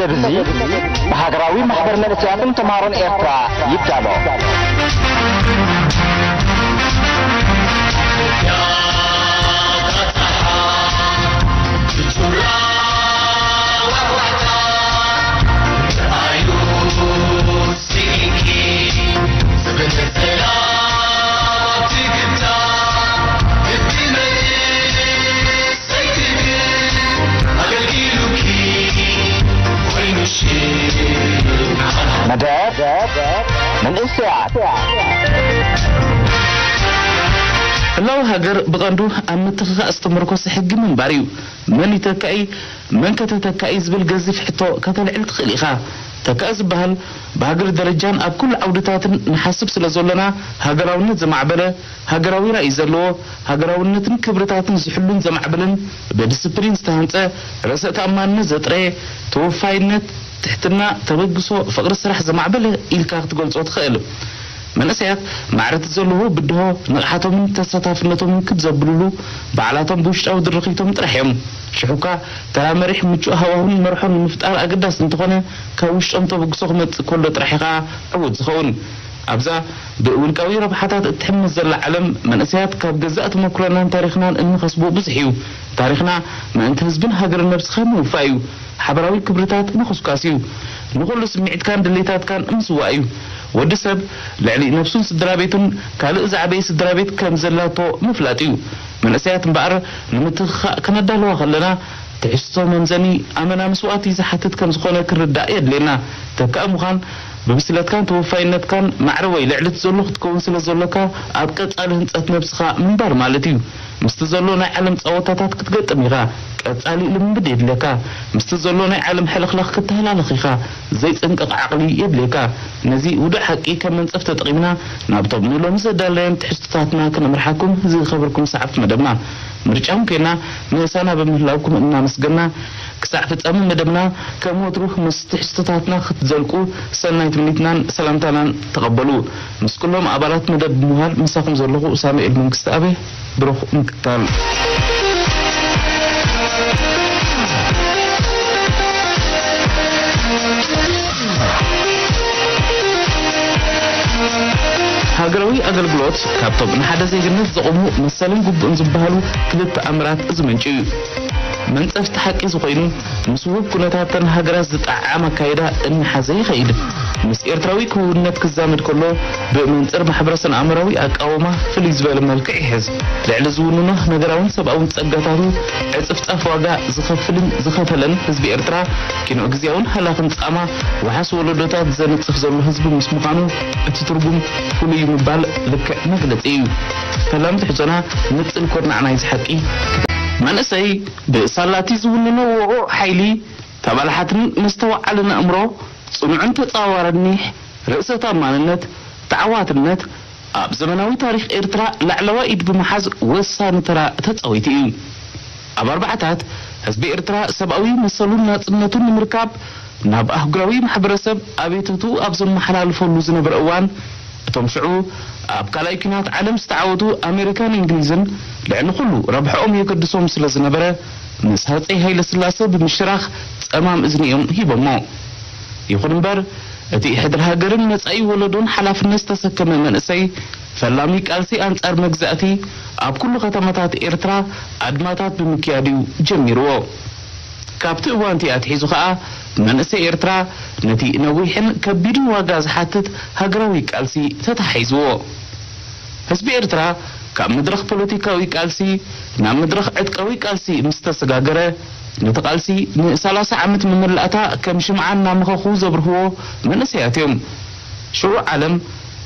እዚ ብሃገራዊ ማሕበር መንእሰያትን ተምሃሮን ኤርትራ ይዳሎ። መደብ መንእሰያት። ህላወ ሃገር ብቐንዱ ኣብ ምትኽኻእ ዝተመርኮሰ ሕጊ ምንባር እዩ። መን እዩ ተካኢ? መን ከ ተተካኢ ዝብል ገዚፍ ሕቶ ከተልዕል ትኽእል ኢኻ። ተካኢ ዝበሃል ብሃገር ደረጃን ኣብ ኩሉ ዓውድታትን ንሓስብ ስለ ዘሎና፣ ሃገራውነት ዘማዕበለ፣ ሃገራዊ ራእይ ዘለዎ፣ ሃገራውነትን ክብርታትን ዝሕሉን ዘማዕብልን፣ ብዲስፕሊን ዝተሃንጸ፣ ርእሰ ተኣማንነት ዘጥረየ፣ ተወፋይነት፣ ትሕትና፣ ተበግሶ፣ ፍቕሪ ስራሕ ዘማዕበለ ኢልካ ክትገልጾ ትኽእል። መንእሰያት ማዕረ እቲ ዘለዎ ብድሆ ንቕሓቶምን ተሳታፍነቶምን ክብ ዘብልሉ፣ ባዕላቶም ብውሽጣዊ ድርኺቶም ጥራሕ እዮም። ሽሕኳ ተራ መሪሕ ምቹእ ሃዋሁን መርሖን ንምፍጣር ኣገዳሲ እንተኾነ፣ ካብ ውሽጦም ተበግሶ ክመጽእ ከሎ ጥራሕ እዩ ኸኣ ዕዉት ዝኸውን። ኣብዛ ብውልቃዊ ረብሓታት እትሕመስ ዘላ ዓለም፣ መንእሰያት ካብ ገዛእ ተመኩሮናን ታሪኽናን እንኸስቦ ብዙሕ እዩ። ታሪኽና ምእንቲ ህዝብን ሃገርን ነብስኻ ምውፋእ እዩ። ሓበራዊ ክብርታት ምኹስኳስ እዩ። ንኹሉ ስምዒትካን ድሌታትካን ምስዋእ እዩ። ወዲ ሰብ ልዕሊ ነብሱን ስድራ ቤቱን ካልእ ዝዓበየ ስድራ ቤት ከም ዘላቶ ምፍላጥ እዩ። መንእሰያት እምበኣር ንምትኽኻእ ከነዳልዋ ከለና፣ ትሕዝቶ መምዘኒ ኣመና መስዋእቲ ዝሓትት ከም ዝኾነ ክርዳእ የድልየና። ተካኢ ምዃን ብብስለትካን ተወፋይነትካን ማዕረ ወይ ልዕሊ እቲ ዘሎ ክትከውን ስለ ዘሎካ፣ ኣብ ቀጻሊ ህንጸት ነብስኻ ምንባር ማለት እዩ። ምስቲ ዘሎ ናይ ዓለም ጸወታታት ክትገጥም ኢኻ። ቀጻሊ ልምምድ የድልየካ። ምስቲ ዘሎ ናይ ዓለም ሕልኽላኽ ክትተሃላለኽ ኢኻ። ዘይጽንቀቕ ዓቕሊ የድልየካ። ነዚ ውዱእ ሓቂ ከም መንጸፍ ተጠቒምና፣ ናብቶም ንሎሚ ዘዳለናዮም ትሕዝቶታትና ክነምርሓኩም ዝኸበርኩም ሰዓብቲ መደብና። ምርጫኹም ኮይና ምሳና ብምህላውኩም እናመስገና፣ ክሳዕ ፍጻመ መደብና ከም ወትሩ ምስ ትሕዝቶታትና ክትዘልቁ ሰናይ ትምኒትናን ሰላምታናን ተቐበሉ። ምስ ኩሎም ኣባላት መደብ ብምዃን ምሳኹም ዘለኹ ሳሙኤል መንግስተኣብ። ብሩኽ ምክታል። ሃገራዊ ኣገልግሎት ካብቶም ንሓደ ዜግነት ዘቑሙ መሰልን ግቡእን ዝበሃሉ ክልተ ኣምራት ዝምንጩ እዩ። መንጸፍቲ ሓቂ ዝኾይኑ፣ ምስ ውሁብ ኩነታተን ሃገራት ዝጠዓዓም ኣካይዳ እናሓዘ ይኸይድ። ምስ ኤርትራዊ ክውንነት ክዛመድ ከሎ፣ ብመንጽር ማሕበረሰብ ኣእምራዊ ኣቃውማ ፍልይ ዝበለ መልክዕ ይሕዝ። ልዕሊ ዝውንኖ ነገራውን ሰብኣውን ጸጋታቱ ዕጽፍጻፍ ዋጋ ዝኸፍልን ዝኸፈለን ህዝቢ ኤርትራ፣ ኪኖ ግዜያውን ሃላኽን ጻማ ወሓስ ወለዶታት ዘንጽፍ ዘሎ ህዝቢ ምስ ምዃኑ፣ እቲ ትርጉም ፍሉይ ምባል ልክዕ መግለጺ እዩ። ፈላሚ ትሕዞና ንጽል ኮርናዕ ናይዚ ሓቂ። መንእሰይ ብሳላቲ ዝውንኖ ውቑዕ ሓይሊ፣ ተባላሓትን መስተውዓልን ኣእምሮ፣ ጽኑዕን ተጻዋርን ኒሕ፣ ርእሰ ተኣማንነት፣ ተዓዋትነት፣ ኣብ ዘመናዊ ታሪኽ ኤርትራ ላዕለዋይ ኢድ ብምሓዝ ወሳኒ ተራ ተጻዊቱ እዩ። ኣብ ኣርባዓታት፣ ህዝቢ ኤርትራ ሰብኣዊ መሰሉን ናጽነቱን ንምርካብ ናብ ኣህጉራዊ ማሕበረሰብ ኣቤቱትኡ ኣብ ዘመሓላልፈሉ ዝነበረ እዋን፣ እቶም ሽዑ ኣብ ካልኣይ ኲናት ዓለም ዝተዓወቱ ኣሜሪካን እንግሊዝን ልዕሊ ኩሉ ረብሕኦም የገድሶም ስለ ዝነበረ፣ ምስ ሃጸይ ሃይለ ስላሰ ብምሽራኽ ጸማም እዝኒ እዮም ሂቦሞ። ይኹን እምበር፣ እቲ ሕድሪ ሃገርን መጻኢ ወለዶን ሓላፍነት ዝተሰከመ መንእሰይ፣ ፈላሚ ቃልሲ ኣንጻር መግዛእቲ ኣብ ኩሉ ከተማታት ኤርትራ ኣድማታት ብምክያድ እዩ ጀሚርዎ። ካብቲ እዋንቲ ኣትሒዙ ኸኣ፣ መንእሰይ ኤርትራ ነቲ ነዊሕን ከቢድን ዋጋ ዝሓትት ሃገራዊ ቃልሲ ተታሒዝዎ። ህዝቢ ኤርትራ ካብ መድረኽ ፖለቲካዊ ቃልሲ ናብ መድረኽ ዕጥቃዊ ቃልሲ ምስ ተሰጋገረ፣ ነቲ ቃልሲ ንሰላሳ ዓመት መመላእታ ከም ሽምዓ እናመኸኹ ዘብርህዎ መንእሰያት እዮም። ሽዑ ዓለም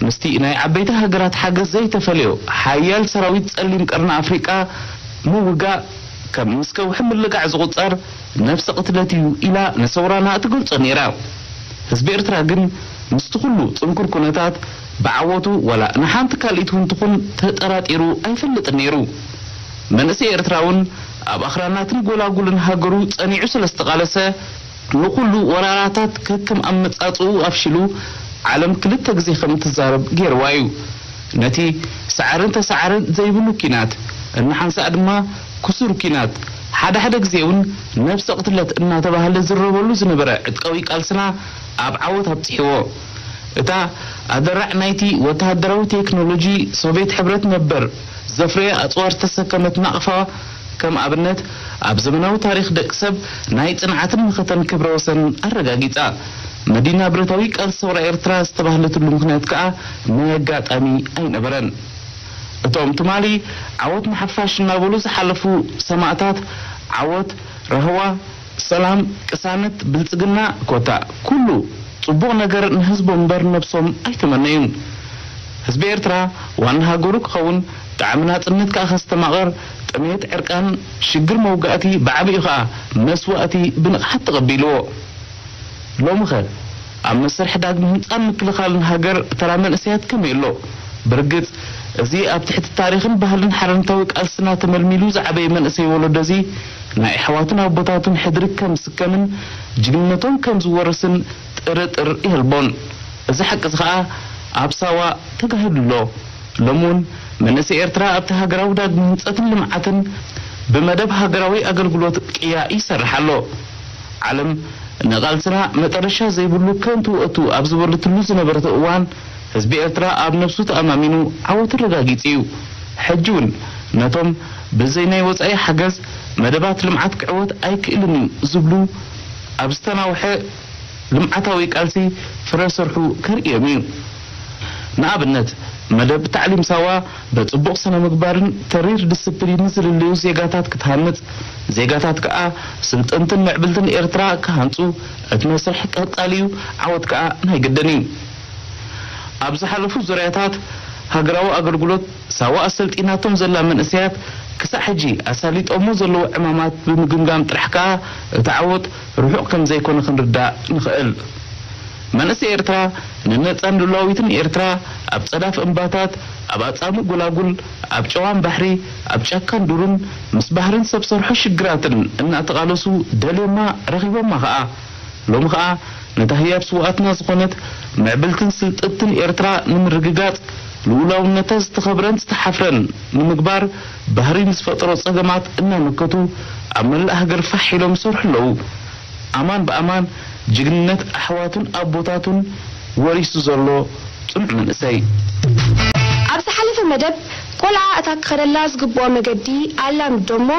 ምስቲ ናይ ዓበይቲ ሃገራት ሓገዝ ዘይተፈልዮ ሓያል ሰራዊት ጸሊም ቀርኒ ኣፍሪቃ ምውጋእ ከም ምስ ከውሒ ምልጋዕ ዝቑጸር ነፍሰ ቅትለት እዩ ኢላ ንሰውራና ትገልጾ ነይራ። ህዝቢ ኤርትራ ግን ምስቲ ኩሉ ጽንኩር ኩነታት ብዓወቱ ዋላ ንሓንቲ ካልኢት እውን ትኹን ተጠራጢሩ ኣይፈልጥን ነይሩ። መንእሰይ ኤርትራ እውን ኣብ ኣኽራናትን ጎላጉልን ሃገሩ ጸኒዑ ስለ ዝተቓለሰ፣ ንኹሉ ወራራታት ከከም ኣመጻጽኡ ኣፍሽሉ ዓለም ክልተ ግዜ ከም እትዛረብ ገይርዋ እዩ። ነቲ ሰዓርን ተሰዓርን ዘይብሉ ኲናት፣ እንሓንሳእ ድማ ክሱር ኲናት፣ ሓደ ሓደ ግዜ እውን ነብሰ ቅትለት እናተባህለ ዝረበሉ ዝነበረ ዕጥቃዊ ቃልስና ኣብ ዓወት ኣብፂሕዎ። እታ ኣደራዕ ናይቲ ወተሃደራዊ ቴክኖሎጂ ሶቪየት ሕብረት ነበር ዘፍረየ ኣፅዋር ዝተሰከመት ናቕፋ ከም ኣብነት ኣብ ዘመናዊ ታሪኽ ደቂ ሰብ ናይ ፅንዓትን መኸተን ክብረ ወሰን ኣረጋጊፃ። መዲና ብረታዊ ቃልሲ ሰውራ ኤርትራ ዝተባህለትሉ ምኽንያት ከኣ ናይ ኣጋጣሚ ኣይነበረን። እቶም ትማሊ ዓወት ንሓፋሽ እናበሉ ዝሓለፉ ሰማእታት ዓወት፣ ራህዋ፣ ሰላም፣ ቅሳነት፣ ብልጽግና ኮታ ኩሉ ጽቡቕ ነገር ንህዝቦም እምበር ነብሶም ኣይተመነዩን። ህዝቢ ኤርትራ ዋና ሃገሩ ክኸውን፣ ጣዕሚ ናጽነት ከኣ ከስተማቕር፣ ጥሜት፣ ዕርቃን፣ ሽግር መውጋእቲ ብዓቢኡ ከኣ መስዋእቲ ብንቕሓት ተቐቢልዎ። ሎምኸ ኣብ መሰርሒ ዳግመ ህንጻን ምክልኻልን ሃገር ተራ መንእሰያት ከመይ ኣሎ? ብርግጽ፣ እዚ ኣብ ትሕቲ ታሪኽን ባህልን ሓርነታዊ ቃልስና ተመልሚሉ ዝዓበየ መንእሰይ ወለዶ እዚ ናይ ኣሕዋቱን ኣቦታቱን ሕድሪ ከም ዝስከምን ጅግንነቶም ከም ዝወርስን ጥርጥር የልቦን። እዚ ሓቂ እዚ ኸኣ ኣብ ሳዋ ተጋሂዱ ኣሎ። ሎሚ እውን መንእሰይ ኤርትራ ኣብቲ ሃገራዊ ዳግመ ህንጸትን ልምዓትን ብመደብ ሃገራዊ ኣገልግሎት ቅያ ይሰርሕ ኣሎ። ዓለም ንቓልስና መጠረሻ ዘይብሉ ከንቱ ውእቱ ኣብ ዝበለትሉ ዝነበረት እዋን፣ ህዝቢ ኤርትራ ኣብ ነብሱ ተኣማሚኑ ዓወቱ ኣረጋጊጹ እዩ። ሕጂ እውን ነቶም ብዘይ ናይ ወጻኢ ሓገዝ መደባት ልምዓት ክዕወት ኣይክእልን እዩ ዝብሉ ኣብ ዝተናውሐ ልምዓታዊ ቃልሲ ፍረ ሰርሑ ከርእዮም እዩ። ንኣብነት፣ መደብ ታዕሊም ሳዋ ብጽቡቕ ስነ ምግባርን ተሪር ዲስፕሊንን ዝልለዩ ዜጋታት ክትሃንጽ፣ ዜጋታት ከኣ ስልጥንትን ምዕብልትን ኤርትራ ክሃንጹ እቲ መስርሕ ቀጻሊ እዩ፣ ዓወት ከኣ ናይ ግድን እዩ። ኣብ ዝሓለፉ ዙርያታት ሃገራዊ ኣገልግሎት ሳዋ ኣሰልጢናቶም ዘላ መንእሰያት ክሳዕ ሕጂ ኣሳሊጦሞ ዘለዉ ዕማማት ብምግምጋም ጥራሕ ከኣ እቲ ዓወት ርሑቕ ከም ዘይኮነ ክንርዳእ ንኽእል። መንእሰይ ኤርትራ ንነጻን ሉላዊትን ኤርትራ ኣብ ጸዳፍ እምባታት፣ ኣብ ኣጻምእ ጎላጉል፣ ኣብ ጨዋም ባሕሪ፣ ኣብ ጫካን ዱርን ምስ ባህርን ሰብ ሰርሖ ሽግራትን እናተቓለሱ ደልዮማ ረኺቦማ ኸኣ። ሎሚ ኸኣ ነታ ህያብ ስውኣትና ዝኾነት ምዕብልትን ስልጥንትን ኤርትራ ንምርግጋጽ፣ ልኡላውነታ ዝተኸብረን ዝተሓፍረን ንምግባር ባህሪ ንዝፈጠሮ ጸገማት እናመከቱ ኣብ መላእ ሃገር ፋሕ ኢሎም ይሰርሑ ኣለዉ። ኣማን ብኣማን ጅግንነት ኣሕዋቱን ኣቦታቱን ወሪሱ ዘሎ ጽኑዕ መንእሰይ። ኣብ ዝሓለፈ መደብ፣ ቆልዓ እታ ክኸደላ ዝግብኦ መገዲ ኣላምዶ እሞ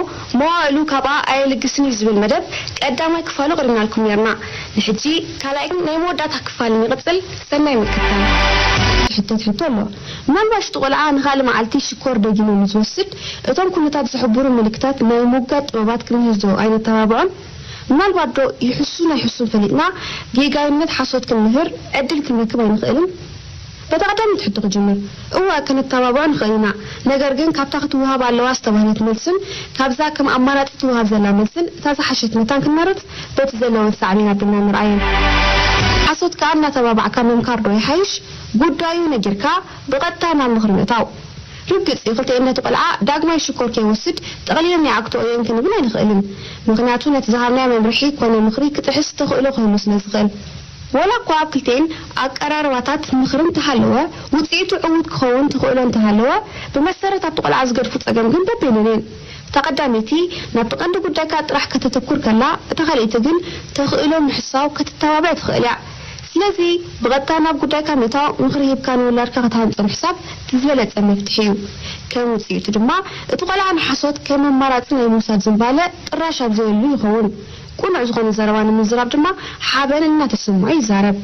መዋእሉ ካብኣ ኣየልግስን እዩ ዝብል መደብ ቀዳማይ ክፋሉ ኣቕሪብናልኩም ነርና። ንሕጂ ካልኣይ ናይ መወዳእታ ክፋል ንቕጽል። ሰናይ ምክትታል። ትሕተት ሕቶ ኣሎ። ምናልባሽ እቲ ቆልዓ ንኻልእ መዓልቲ ሽኮር ደጊሙ ምስ ዝወስድ፣ እቶም ኩነታት ዝሕብሩ ምልክታት ናይ ምውጋድ ጥበባት ክንህዞ ኣይነተባብዖን? ምናልባት ዶ ይሕሱን ኣይሕሱን ፈሊጥና ጌጋይነት ሓሶት ክንምህር ዕድል ክንረክብ ኣይንኽእልን? በታ ቀዳመይቲ ሕቶ ክጅምር። እወ፣ ከነተባብዖ ንኽእል ኢና። ነገር ግን ካብታ ክትወሃብ ኣለዋ ዝተባህለት መልስን ካብዛ ከም ኣማራጺ ትወሃብ ዘላ መልስን እታ ዝሓሸት መታን ክንመርጽ በቲ ዘለወን ሳዕቤን ኣቢልና ንርኣየን። ሓሶት ከኣ እናተባባዕካ ምምካር ዶ ይሓይሽ? ጉዳዩ ነጊርካ ብቐጥታ ናብ ምኽሪ ምእታው። ርግጽ እዩ፣ ክልቲኤን ነቲ ቆልዓ ዳግማይ ሽኮር ከይወስድ ጠቕሊለን ይዓግትኦ እየን ክንብል ኣይንኽእልን። ምኽንያቱ ነቲ ዝሃብናዮ መምርሒ ኮነ ምኽሪ ክጥሕስ ተኽእሎ ክህሉ ስለ ዝኽእል። ወላ እኳ ኣብ ክልቲኤን ኣቀራርባታት ምኽሪ እንተሃለወ፣ ውጽኢቱ ዕዉት ክኸውን ተኽእሎ እንተሃለወ፣ ብመሰረት ኣብቲ ቆልዓ ዝገድፉ ጸገም ግን በበይነን እየን። እታ ቀዳመይቲ ናብቲ ቀንዲ ጉዳይካ ጥራሕ ከተተኩር ከላ፣ እታ ካልኣይቲ ግን ተኽእሎ ምሕሳው ከተተባብዕ ትኽእል እያ። ስለዚ ብቐጥታ ናብ ጉዳይካ ምእታው፣ ምኽሪ ሂብካ ንውላድካ ክትሃንጾ ምሕሳብ እቲ ዝበለጸ መፍትሒ እዩ። ከም ውጽኢቱ ድማ እቲ ቆልዓ ንሓሶት ከም ኣማራጺ ናይ ምውሳድ ዝንባለ ጥራሽ ኣብ ዘየሉ ይኸውን። ቅኑዕ ዝኾነ ዘረባ ንምዝራብ ድማ ሓበን እናተሰምዖ ይዛረብ።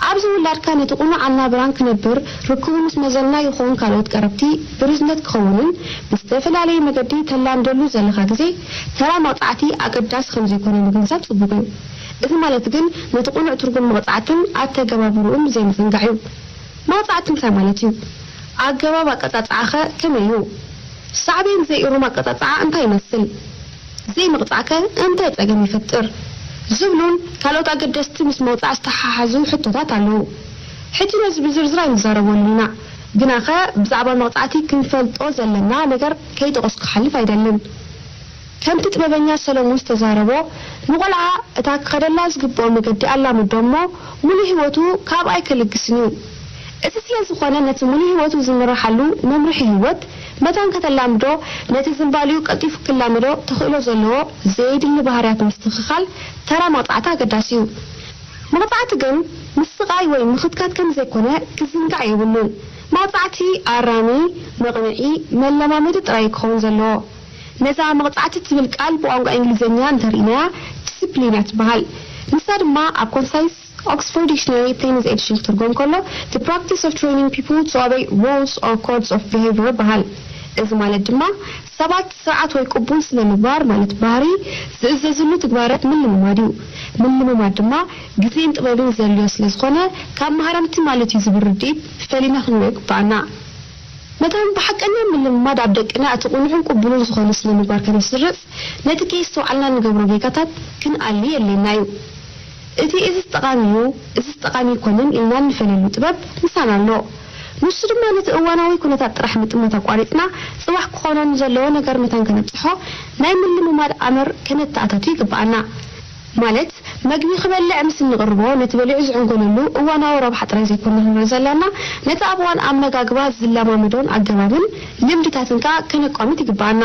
ኣብዚ ውላድካ ነቲ ቅኑዕ ኣናብራን ክነብር ርክቡ ምስ መዘና ይኹን ካልኦት ቀረብቲ ብርዝነት ክኸውንን ብዝተፈላለየ መገዲ ተላምደሉ ዘለኻ ግዜ ተራ መቕጻዕቲ ኣገዳሲ ከም ዘይኮነ ምግንዛብ ጽቡቕ እዩ። እዚ ማለት ግን ነቲ ቅኑዕ ትርጉም መቕጻዕትን ኣተገባብርኡን ዘይምዝንጋዕ እዩ። መቕጻዕቲ እንታይ ማለት እዩ? ኣገባብ ኣቀጻጽዓኸ ከመይ እዩ? ሳዕቤን ዘይእሩም ኣቀጻጽዓ እንታይ ይመስል? ዘይምቕጻዕከ እንታይ ጸገም ይፈጥር? ዝብሉን ካልኦት ኣገደስቲ ምስ መቕጻዕ ዝተሓሓዙ ሕቶታት ኣለዉ። ሕጂ ነዚ ብዝርዝር ኣይንዛረበሉን ኢና። ግናኸ ብዛዕባ መቕጻዕቲ ክንፈልጦ ዘለና ነገር ከይጠቐስኩ ክሓልፍ ኣይደልን። ከምቲ ጥበበኛ ሰሎሙን ዝተዛረቦ፣ ንቖልዓ እታ ክኸደላ ዝግብኦ መገዲ ኣላምዶ እሞ፣ ሙሉእ ህይወቱ ካብኣ ኣይከልግስን እዩ። እዚ ስለ ዝኾነ ነቲ ሙሉእ ህይወቱ ዝምርሓሉ መምርሒ ህይወት መታን ከተላምዶ፣ ነቲ ዝንባሊኡ ቀልጢፉ ክላመዶ ተኽእሎ ዘለዎ ዘየድሊ ባህርያት ምስትኽኻል ተራ መቕጻዕቲ ኣገዳሲ እዩ። መቕጻዕቲ ግን ምስቓይ ወይ ምኽትካት ከም ዘይኮነ ክዝንጋዕ የብሉን። መቕጻዕቲ ኣራሚ፣ መቕንዒ፣ መለማመዲ ጥራይ ክኸውን ዘለዎ። ነዛ መቕጻዕቲ ትብል ቃል ብቋንቋ እንግሊዝኛ እንተርኢናያ ዲስፕሊን እያ ትበሃል። ንሳ ድማ ኣብ ኮንሳይስ ኦክስፎርድ ዲክሽነሪ ፕሌን ኤዲሽን ክትርጎም ከሎ the practice of training people to obey rules or codes of behavior ይበሃል። እዚ ማለት ድማ ሰባት ስርዓት ወይ ቅቡል ስነ ምግባር ማለት ባህሪ ዝእዘዝሉ ትግባረት ምልምማድ እዩ። ምልምማድ ድማ ግዜን ጥበብን ዘድልዮ ስለ ዝኾነ ካብ መሃረምቲ ማለት እዩ ዝብል ርድኢት ፈሊና ክንሪኦ ይግባኣና። መታን ብሓቀኛ ምልምማድ ኣብ ደቅና እቲ ቅኑዕን ቅቡልን ዝኾነ ስነ ምግባር ከነስርጽ ነቲ ከየስተውዓልና ንገብሮ ጌጋታት ክንኣሊ የድልየና እዩ። እቲ እዝስ ጠቓሚ እዩ፣ እዝስ ጠቓሚ ኣይኮነን ኢልና እንፈለሉ ጥበብ ምሳና ኣሎ። ንሱ ድማ ነቲ እዋናዊ ኩነታት ጥራሕ ምጥማት ኣቋሪጽና ጽባሕ ክኾኖ ንዘለዎ ነገር መታን ከነብጽሖ ናይ ምልምማድ ኣምር ከነተኣታቱ ይግብኣና። ማለት መግቢ ክበልዕ ምስ እንቕርቦ ነቲ በሊዑ ዝዕንገለሉ እዋናዊ ረብሓ ጥራይ ዘይኮንና ክንርኢ ዘለና፣ ነቲ ኣብ እዋን ኣመጋግባ ዝለማመዶን ኣገባብን ልምድታትን ከኣ ከነቋምት ይግብኣና።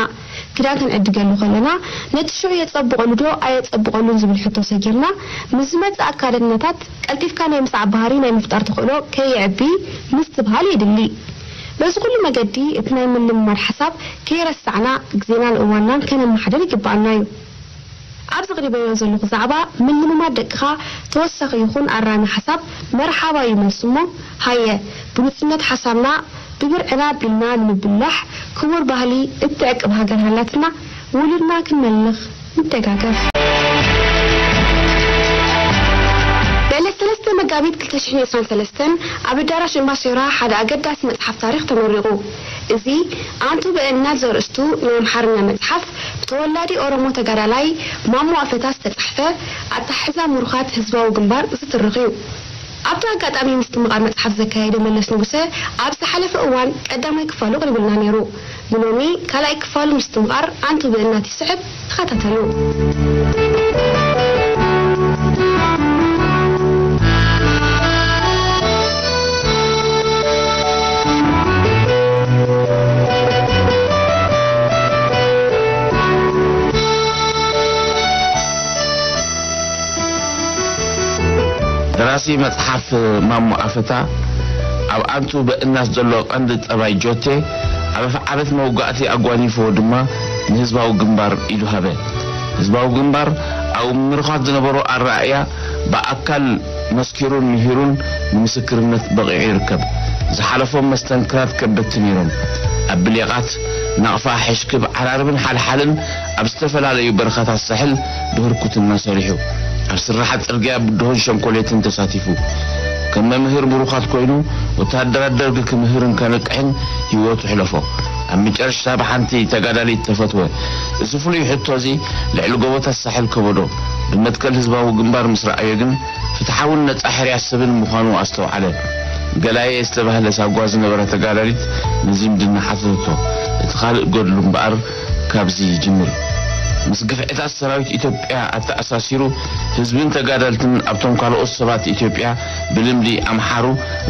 ክዳን ክንዕድገሉ ከለና ነቲ ሽዑ የጸብቐሉ ዶ ኣየጸብቐሉን ዝብል ሕቶ ሰጊርና ምስ ዝመጽእ ኣካደድናታት ቀልጢፍካ ናይ ምስዓብ ባህሪ ናይ ምፍጣር ተኽእሎ ከየዕቢ ምስትብሃል የድሊ። በዚ ኩሉ መገዲ እቲ ናይ ምልምማድ ሓሳብ ከይረሳዕና ግዜናን እዋንናን ከነመሓድር ይግብኣና እዩ። ኣብዚ ኣቕሪበዮ ዘለኹ ዛዕባ ምልምማድ ደቅኻ ተወሳኺ ይኹን ኣራሚ ሓሳብ መርሓባ እዩ መልሱ እሞ ሃየ ብሉጽነት ሓሳብና ብብርዕና ኣቢልና ንምብላሕ ክቡር ባህሊ እትዕቅብ ሃገር ሃላትና ውሉድና ክንመልኽ ንደጋገፍ። በለ ሰለስተ መጋቢት ክልተ ሽሕን ዕስራን ሰለስተን ኣብ ኣዳራሽ እምባሶራ ሓደ ኣገዳሲ መጽሓፍ ታሪኽ ተመሪቑ። እዚ ኣንቱ ብእናት ዘርእስቱ ናይ ኣምሓርኛ መጽሓፍ ብተወላዲ ኦሮሞ ተጋዳላይ ማሞ ኣፈታ ዝተጻሕፈ ኣተሓሕዛ ምሩኻት ህዝባዊ ግንባር ዝትርኽ እዩ። ኣብቲ ኣጋጣሚ ምስትምቓር መጽሓፍ ዘካየደ መለስ ንጉሰ ኣብ ዝሓለፈ እዋን ቀዳማይ ክፋሉ ኣቕሪቡልና ነይሩ። ንሎሚ ካልኣይ ክፋሉ ምስትምቓር ኣንቱ ብእናት ይስዕብ። ተኸታተሉ። ደራሲ መጽሓፍ ማሞ ኣፈታ ኣብ ኣንቱ በእናት ዘሎ ቀንዲ ጠባይ ጆቴ ዓበፍ ዓበፍ መውጋእቲ ኣጓኒፍዎ ድማ ንህዝባዊ ግንባር ኢዱ ሃበ። ህዝባዊ ግንባር ኣብ ምሩኻት ዝነበሮ ኣረኣእያ ብኣካል መስኪሩን ምሂሩን ንምስክርነት በቒዑ ይርከብ። ዝሓለፎም መስተንክራት ከበድቲ ነይሮም። ኣብ ብሌቓት፣ ናቕፋ፣ ሕሽክብ፣ ዓራርብን ሓልሓልን ኣብ ዝተፈላለዩ በረኻታት ሳሕል ብህርኩትና ሰሪሑ። ኣብ ስራሓት ጽርግያ ብድሆን ሸንኮሌትን ተሳቲፉ። ከም መምህር ምሩኻት ኮይኑ ወተሃደራት ደርጊ ክምህርን ከነቅሕን ህይወቱ ሕለፎ። ኣብ መጨረሽታ ብሓንቲ ተጋዳሊት ተፈትወ። እዚ ፍሉይ ሕቶ እዚ ልዕሊ ጎቦታት ሳሕል ከበዶ። ብመትከል ህዝባዊ ግንባር ምስ ረኣዮ ግን ፍትሓውን ነጻ ሕርያ ሰብን ምዃኑ ኣስተውዓለ። ገላየ ዝተባህለ ሳጓ ዝነበረ ተጋዳሊት ንዝምድና ሓተተቶ። እቲ ካልእ ገድሉ እምበኣር ካብዚ ይጅምር። ምስ ግፍዕታት ሰራዊት ኢትዮጵያ ኣተኣሳሲሩ ህዝብን ተጋደልትን ኣብቶም ካልኦት ሰባት ኢትዮጵያ ብልምዲ ኣምሓሩ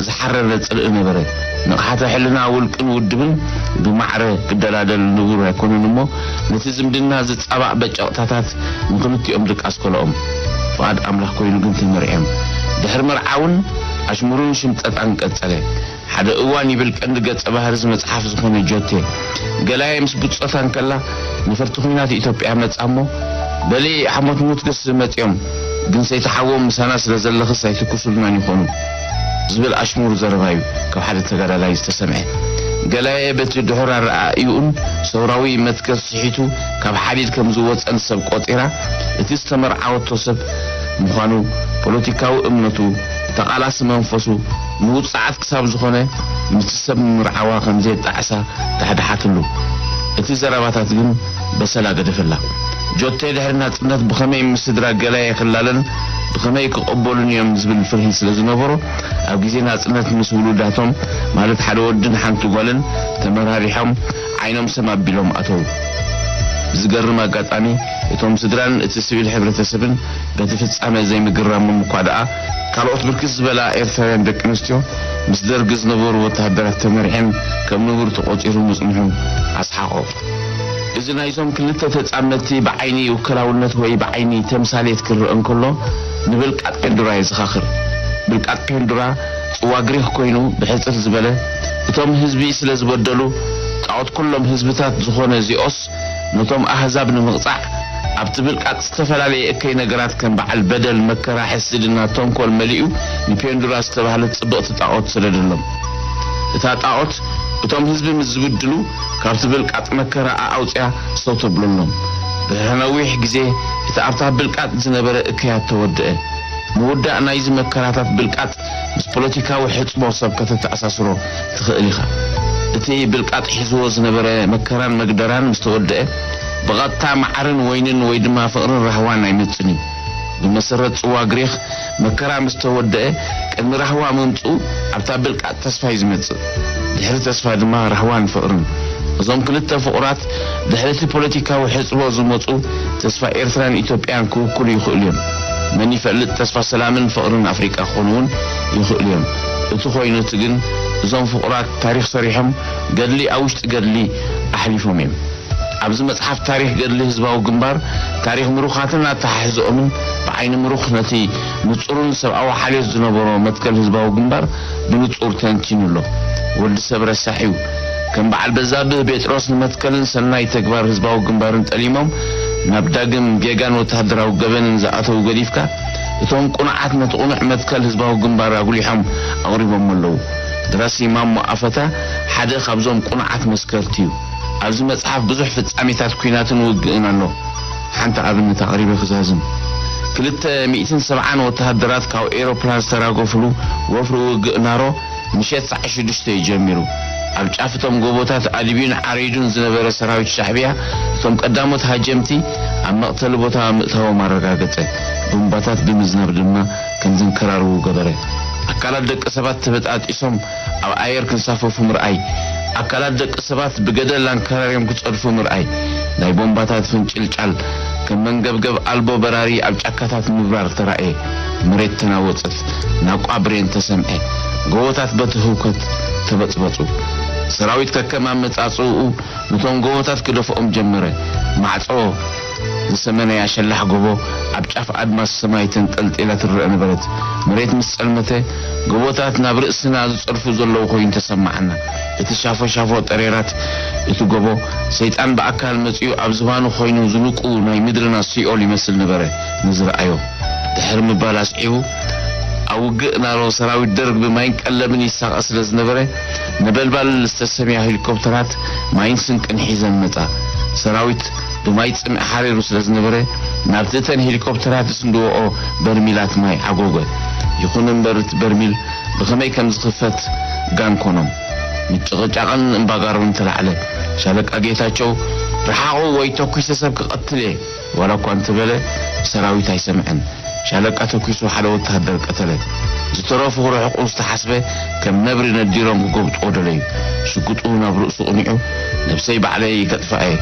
ዝሓረረ ጽልኢ ነበረ። ንቕሓተ ሕልና ውልቅን ውድብን ብማዕረ ክደላደል ንቡር ኣይኮነን እሞ ነቲ ዝምድና ዝጻባእ በጨቕታታት ንኽልቲኦም ድቃስ ከልኦም። ፍቓድ ኣምላኽ ኮይኑ ግን ተመርዕዮም። ድሕሪ መርዓ እውን ኣሽሙሩን ሽምጠጣን ቀጸለ። ሓደ እዋን ይብል ቀንዲ ገጸ ባህሪ እዚ መጽሓፍ ዝኾነ ጆቴ፣ ገላየ ምስ ብጾታ እንከላ ነፈርቲ ኲናት ኢትዮጵያ መጻ እሞ፣ በሊ ሓሞት ሙት ክስ መጺኦም፣ ግን ሰይቲ ሓዎም ምሳና ስለ ዘለኽስ ኣይትኩሱልናን ይኾኑ ዝብል ኣሽሙር ዘረባ እዩ ካብ ሓደ ተጋዳላይ ዝተሰምዐ። ገላየ በቲ ድሑር ኣረኣእይኡን ሰውራዊ መትከል ስሒቱ ካብ ሓዲድ ከም ዝወጸን ሰብ ቆጺራ፣ እቲ ዝተመርዓወቶ ሰብ ምዃኑ፣ ፖለቲካዊ እምነቱ፣ ተቓላሲ መንፈሱ፣ ምውጻዓት ክሳብ ዝኾነ ምስቲ ሰብ ምምርዓዋ ከም ዘየጣዕሳ ዳሕዳሓትሉ። እቲ ዘረባታት ግን በሰላ ገደፈላ። ጆቴ ድሕሪ ናጽነት ብኸመይ ምስ ስድራ ገላየ ክላለን ብኸመይ ክቕበሉን እዮም ዝብል ፍርሂ ስለ ዝነበሮ፣ ኣብ ግዜ ናጽነት ምስ ውሉዳቶም፣ ማለት ሓደ ወድን ሓንቲ ጓልን ተመራሪሖም ዓይኖም ሰም ኣቢሎም ኣተዉ። ብዝገርም ኣጋጣሚ፣ እቶም ስድራን እቲ ሲቪል ሕብረተሰብን በቲ ፍጻመ ዘይምግራሞም እኳ ደኣ፣ ካልኦት ብርክት ዝበላ ኤርትራውያን ደቂ ኣንስትዮ ምስ ደርጊ ዝነበሩ ወተሃደራት ተመሪሐን ከም ንቡር ተቖጺሩ ምጽንሑ ኣስሓቖ። እዚ ናይዞም ክልተ ተጻመድቲ ብዓይኒ ውከላውነት ወይ ብዓይኒ ተምሳሌት ክረአ እንከሎ፣ ንብልቃጥ ፔንዱራ የዘኻኽር። ብልቃጥ ፔንዱራ ጽዋ ግሪኽ ኮይኑ፣ ብሕጽር ዝበለ፣ እቶም ህዝቢ ስለ ዝበደሉ፣ ጣዖት ኩሎም ህዝብታት ዝኾነ ዚኦስ፣ ነቶም ኣህዛብ ንምቕጻዕ፣ ኣብቲ ብልቃጥ ዝተፈላለየ እከይ ነገራት ከም በዓል በደል፣ መከራ፣ ሕስድና፣ ተንኮል መሊኡ ንፔንዱራ ዝተባህለት ጽብቕቲ ጣዖት ሰደደሎም። እታ ጣዖት እቶም ህዝቢ ምስ ዝብድሉ ካብቲ ብልቃጥ መከራ ኣውጽያ ሰው ተብለሎም። ድሕሪ ነዊሕ ግዜ እቲ ኣብታ ብልቃጥ ዝነበረ እከያት ተወደአ። ምውዳእ ናይዚ መከራታት ብልቃጥ ምስ ፖለቲካዊ ሕጽቦ ሰብ ከተተኣሳስሮ ትኽእል ኢኻ። እቲ ብልቃጥ ሒዝዎ ዝነበረ መከራን መግደራን ምስ ተወደአ፣ ብቐጥታ መዓርን ወይንን ወይ ድማ ፍቕርን ራህዋን ኣይመጽን እዩ። ብመሰረት ጽዋ ግሪኽ፣ መከራ ምስ ተወደአ፣ ቅድሚ ራህዋ ምምጽኡ ኣብታ ብልቃጥ ተስፋ እዩ ዝመጽእ። ድሕሪ ተስፋ ድማ ራህዋን ፍቕርን። እዞም ክልተ ፍቑራት ድሕሪ እቲ ፖለቲካዊ ሕጽቦ ዝመጹ ተስፋ ኤርትራን ኢትዮጵያን ክውክሉ ይኽእሉ እዮም። መን ይፈልጥ፣ ተስፋ ሰላምን ፍቕርን ኣፍሪቃ ክኾኑ እውን ይኽእሉ እዮም። እቲ ኮይኑ እቲ ግን እዞም ፍቑራት ታሪኽ ሰሪሖም ገድሊ ኣብ ውሽጢ ገድሊ ኣሕሊፎም እዮም። ኣብዚ መጽሓፍ ታሪኽ ገድሊ ህዝባዊ ግንባር፣ ታሪኽ ምሩኻትን ኣተሓሕዝኦምን ብዓይኒ ምሩኽ ነቲ ንጹርን ሰብኣዊ ሓልዮት ዝነበሮ መትከል ህዝባዊ ግንባር ብንጹር ተንቲኑ ኣሎ። ወዲ ሰብ ረሳሕ እዩ። ከም በዓል በዛብህ ጴጥሮስ ንመትከልን ሰናይ ተግባር ህዝባዊ ግንባርን ጠሊሞም ናብ ዳግም ጌጋን ወተሃደራዊ ገበንን ዝኣተዉ ገዲፍካ፣ እቶም ቁኑዓት ነቲ ቁኑዕ መትከል ህዝባዊ ግንባር ኣጉሊሖም ኣቕሪቦም ኣለዉ። ደራሲ ማሞ ኣፈታ ሓደ ካብዞም ቁኑዓት መስከርቲ እዩ። ኣብዚ መጽሓፍ ብዙሕ ፍጻሜታት ኲናትን ውግእን ኣሎ። ሓንቲ ኣብነት ኣቕሪበ ክዛዝም። ክልተ ሚእትን ሰብዓን ወተሃደራት ካብ ኤሮፕላን ዝተራገፍሉ ወፍሪ ውግእ ናሮ ምሸት ሰዓት ሽዱሽተ እዩ ጀሚሩ። ኣብ ጫፍ እቶም ጎቦታት ኣድብዩን ዓሪዱን ዝነበረ ሰራዊት ሻዕብያ እቶም ቀዳሞት ሃጀምቲ ኣብ መቕተሊ ቦታ ምእታዎም ኣረጋገጸ። ቡምባታት ብምዝናብ ድማ ከም ዝንከራርዉ ገበረ። ኣካላት ደቂ ሰባት ተበጣጢሶም ኣብ ኣየር ክንሳፈፉ ምርኣይ፣ ኣካላት ደቂ ሰባት ብገደል ኣንከራርዮም ክጸድፉ ምርኣይ፣ ናይ ቦምባታት ፍንጭልጫል ከም መንገብገብ ኣልቦ በራሪ ኣብ ጫካታት ምብራር ተራእየ። መሬት ተናወጸት፣ ናቋ ብሬን ተሰምዐ፣ ጎቦታት በቲ ህውከት ተበጽበጹ። ሰራዊት ከከም ኣመጻጽእኡ ነቶም ጎቦታት ክደፍኦም ጀመረ። ማዕጾ ዝሰመነያ ሸላሕ ጎቦ ኣብ ጫፍ ኣድማስ ሰማይ ተንጠልጢላ ትረአ ነበረት። መሬት ምስ ጸልመተ፣ ጎቦታት ናብ ርእስና ዝጸድፉ ዘለዉ ኮይኑ ተሰማዓና። እቲ ሻፎ ሻፎ ጠሬራት እቲ ጎቦ፣ ሰይጣን ብኣካል መጺኡ ኣብ ዝባኑ ኮይኑ ዝንቁ ናይ ምድርና ሲኦል ይመስል ነበረ ንዝረኣዮ። ድሕሪ ምባል ኣስዒቡ፣ ኣብ ውግእ ናሮ ሰራዊት ደርግ ብማይን ቀለብን ይሳቐ ስለ ዝነበረ፣ ነበልባል ዝተሰምያ ሄሊኮፕተራት ማይን ስንቅን ሒዘን መጻ። ሰራዊት ብማይ ጽምኢ ሓሪሩ ስለ ዝነበረ፣ ናብቲ እተን ሄሊኮፕተራት ዝስንድወኦ በርሚላት ማይ ዓጎገ። ይኹን እምበር፣ እቲ በርሚል ብኸመይ ከም ዝኽፈት ጋን ኮኖም። ምጭቕጫቕን እምባጋሮን ተላዕለ። ሻለቃ ጌታቸው፣ "ርሓቑ ወይ ተኲሰ ሰብ ክቐትል እየ!" ዋላ እኳ እንተበለ፣ ሰራዊት ኣይሰምዐን። ሻለቃ ተኲሱ ሓደ ወተሃደር ቀተለ። ዝተረፉ ክርሕቑ ዝተሓስበ ከም ነብሪ ነዲሮም ክጎብጥዎ ደለዩ። ሽጉጡ ናብ ርእሱ ቅኒዑ፣ "ነብሰይ ባዕለይ ከጥፍኣ እየ።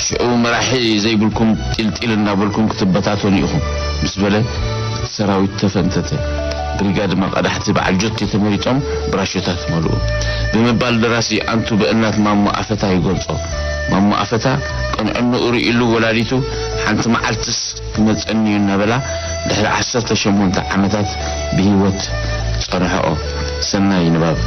ሽዑ መራሒ ዘይብልኩም ጢልጢል እናበልኩም ክትበታተኑ ኢኹም" ምስ በለ፣ ሰራዊት ተፈንተተ። ብሪጋድ መቐዳሕቲ በዓል ጆቴ ተመሪጾም ብራሾታት መልኡ ብምባል ደራሲ ኣንቱ በእናት ማሞ ኣፈታ ይገልጾ። ማሞ ኣፈታ ቅንዕንኡ ርእይሉ ወላዲቱ ሓንቲ መዓልትስ ክመጸኒ እዩ እናበላ ድሕሪ ዓሰርተ ሸሞንተ ዓመታት ብህይወት ጸንሐኦ። ሰናይ ንባብ።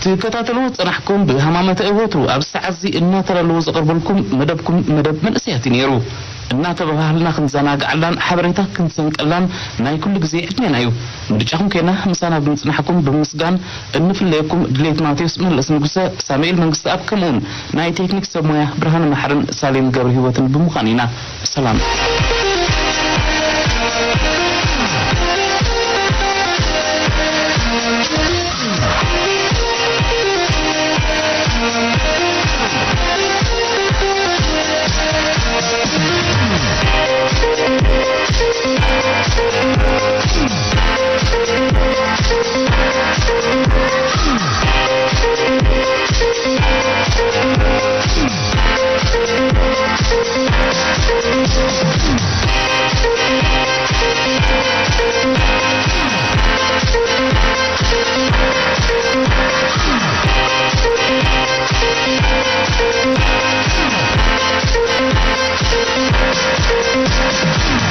ትከታተልዎ ዝጸናሕኩም ብሃማመተ ወትሩ ኣብዚ ሰዓት እዚ እናተዳለወ ዘቕርበልኩም መደብኩም መደብ መንእሰያት እዩ ነይሩ። እናተበሃህልና ክንዘናግዓላን ሓበሬታ ክንሰንቀላን ናይ ኩሉ ግዜ ዕድሜና እዩ። ምርጫኹም ኬና ምሳና ብምጽናሕኩም ብምስጋን እንፍለየኩም ድሌት ማቴዎስ መለስ ንጉሰ፣ ሳሙኤል መንግስተኣብ ከምኡውን ናይ ቴክኒክ ሰብ ሞያ ብርሃነ መሓርን ሳሌም ገብረ ህይወትን ብምዃን ኢና። ሰላም።